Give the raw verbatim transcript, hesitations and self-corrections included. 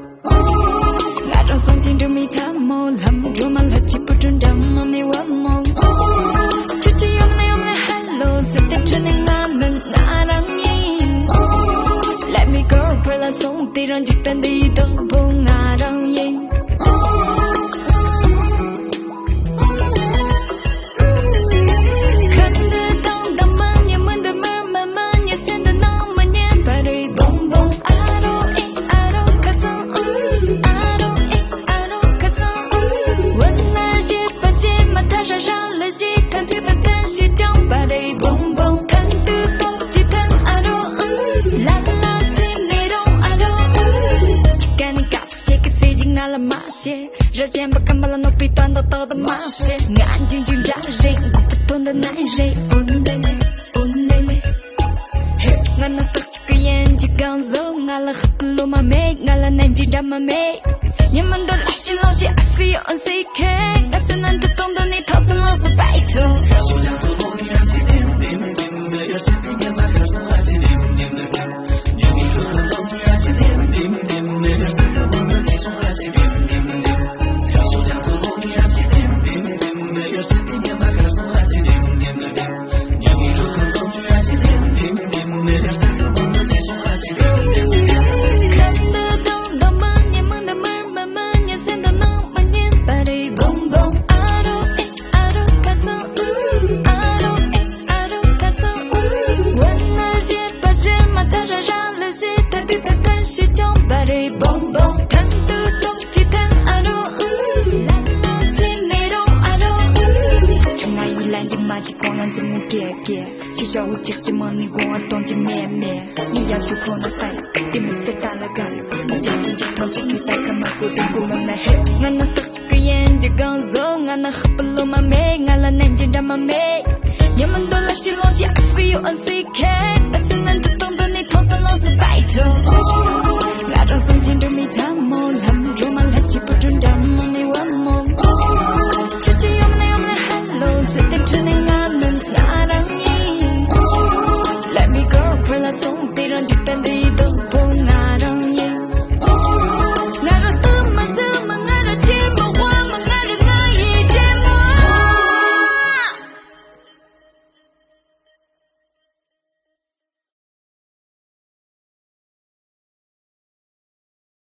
ང་དང་སངས་རྒྱས་འགྲོ་མི་ཐ་མོ་ལམ་འགྲོ་མ་ལ་གཅིག་པུ་དྲུང་འགྲམ་མ་མི་བ་མོ། ཆུ་ཆུ་ཡོམ་ལ་ཡོམ་ལ་ཧ་ལོ་ཟེར་ཏེ་ཁྲོད་ནས་ང་ནི་ང་རང་ཡིན། Let me go བོད་ལ་སོང་དེ་རང་འཇིག་རྟེན་འདི་ཡི་བདག་པོ་ང་རང་ཡིན། ཁ་འདི་དང་དང་མ་ཉེ་མི་འདི་མར་མ་མ་ཉེ་སེམས་འདི་ནང་མ་ཉན་པ་རེད། བོང་བོང་ཨ་རོ་ཨེ་ཨ་རོ་ཁ་སང་ཨུམ། ཨ་རོ་ཨེ་ཨ་རོ་ཁ་སང་ཨུམ། བུ་ན་ཞེས་པ་ཞེས་མ་ཐ་ཧྲ་ཧྲ་ལ་ཞེས་ཐན་ཏི་པ་ཐན་ཞེས་ཀྱང་པ་རེད། བོང་བོང་ཐན་ཏི་པོ་ཅི་ཐན་ཨ་རོ་ཨུམ། ལ་ལ་ཚེ་མེ་རོང་ཨ་རོ་ཨུམ། ཅི་ཀ་ནི་ཀ་ཞེས་ཀི་སེ་ཇི་ང་ལ་མ་ཞེས། ར་ཅན་པ་ཀམ་པ་ལ་ནོ་པི་ཏོན་ཏོ་ཏོ་ཏོ་མ་ཤེས། ང་འཇིག་འཇིག་འདྲ་རེད། མགོ་པ་ཐོན་ཏེ་ནའི་རེད། ཨོན་ལེ་ལེ། ཨོན་ལེ་ལེ། ཧེ། ང་ན་སྟག་ཅིག་གི་ཡན་གྱི་གང་བཟོ། ང་ལ་ཧ་པ་ལོ་མ་མེད། ང་ལ་ནན་གྱི་འདྲ་མ་མེད། ཉི་མ་འདི་ལ་ཤི་ལོང་ཤི་ཨ་ཧྥི་ཨོན་སི་ཁེ། ང་སུ་ནན་དུ་གཏོང་དོ་ནི་ཐོག་སུ་ལོང་སུ་བའི་ཐོ། ཁྱོད་ང་ཡི་ལན་གྱི་མ་གཅིག་གོང་ལ་འཛིན་མོ་སྐད་སྐད། ཁྱོད་ཞྭ་བོ་ཅིག་གི་མ་ནི་དགོང་བ་གཏོང་གི་མེད་མེད། ངས་ཡང་ཁྱོད་ཁོ་ན་ལྟ་ཡི་དེ་མི་ཚེ་ལྟ་ལ་དགའ་ཡི། ང་ཅག་ལ་འཇིག་ཐང་ཅིག་གི་ལྟ་ཁ་མ་གོ་དུ་གོ་མ་ན་ཧེ། ང་ན་སྟག་ཅིག་གི་ཡན་གྱི་གང་བཟོ། ང་ན་ཧ་པ་ལོ་མ་མེད། ང་ལ་ནན་གྱི་འདྲ་མ་མེད། ཉི་མ་འདོད་ལ་ཤི་ལོང་ཤི་ཨ་ཧྥི་ཨོན་སི་ཁེ། ཨ་སི་ནན་དུ་གཏོང་དོ་ནི་ཐོག་ས་ལོང་སུ་བའི་ཐོ།